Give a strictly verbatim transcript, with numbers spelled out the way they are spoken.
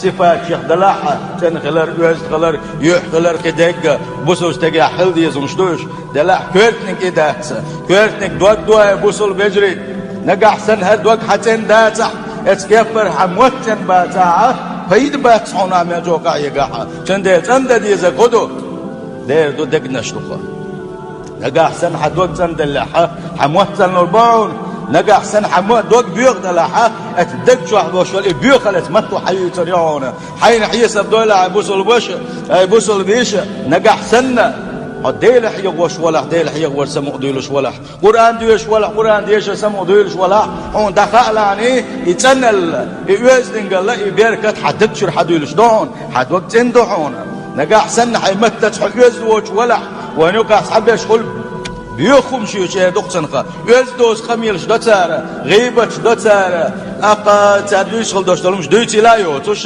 Сипатех далахь а, цӀена хилар, оьзда хилар, юьхь хилар, кхидерг а бусалба стагехь хила дезаш ду уьш. Делахь коьртаниг и дац. Коьртаниг дог дой, бусалба вежарий. Нагахь санна хьан дог хьан цӀена дацахь, эцу кеппара хьан мотт цӀена бацахь а, пайда бац хьуна мел чӀогӀа къахьегахь а. Цундела цӀена дан дезарг хӀун ду? Дера ду дегнаш дукха. Нагахь санна хьан дог цӀена деллехь а, хьан мотт цӀена лур бу хьуна. Нагахь санна хьан мо-, дог боьха делахь а, эцу дег чохь долуш йолу и боьхалла эцу матто хьаюьйцур ю хьуна. Хьайна хьесап дойлахь, ай бусалба ваша, ай бусалба йиша, нагахь санна хьо Дела хьехош валахь, Дела хьехавар самукъадуьйлуш валахь, Къуръан доьшуш валахь, Къуръан дешар самукъадуьйлуш валахь, хьуна дӀахаалахь и цӀаналла, и оьздангалла, и беркат хьан даг чуьра хьадуьйлуш ду хьуна, хьан дог цӀена ду хьуна. Нагахь санна хьайн маттаца хьо оьзда воцуш валахь, вайн юкъахь схьаберш хуьлу боьха хӀумнаш ю, эр ду-кх цунах, оьзда доцу къамелаш до цара, гӀийбаташ до цара, тӀаккха цара дуьйцуш хила долуш долу хӀумнаш дуьйцийла а йоцуш.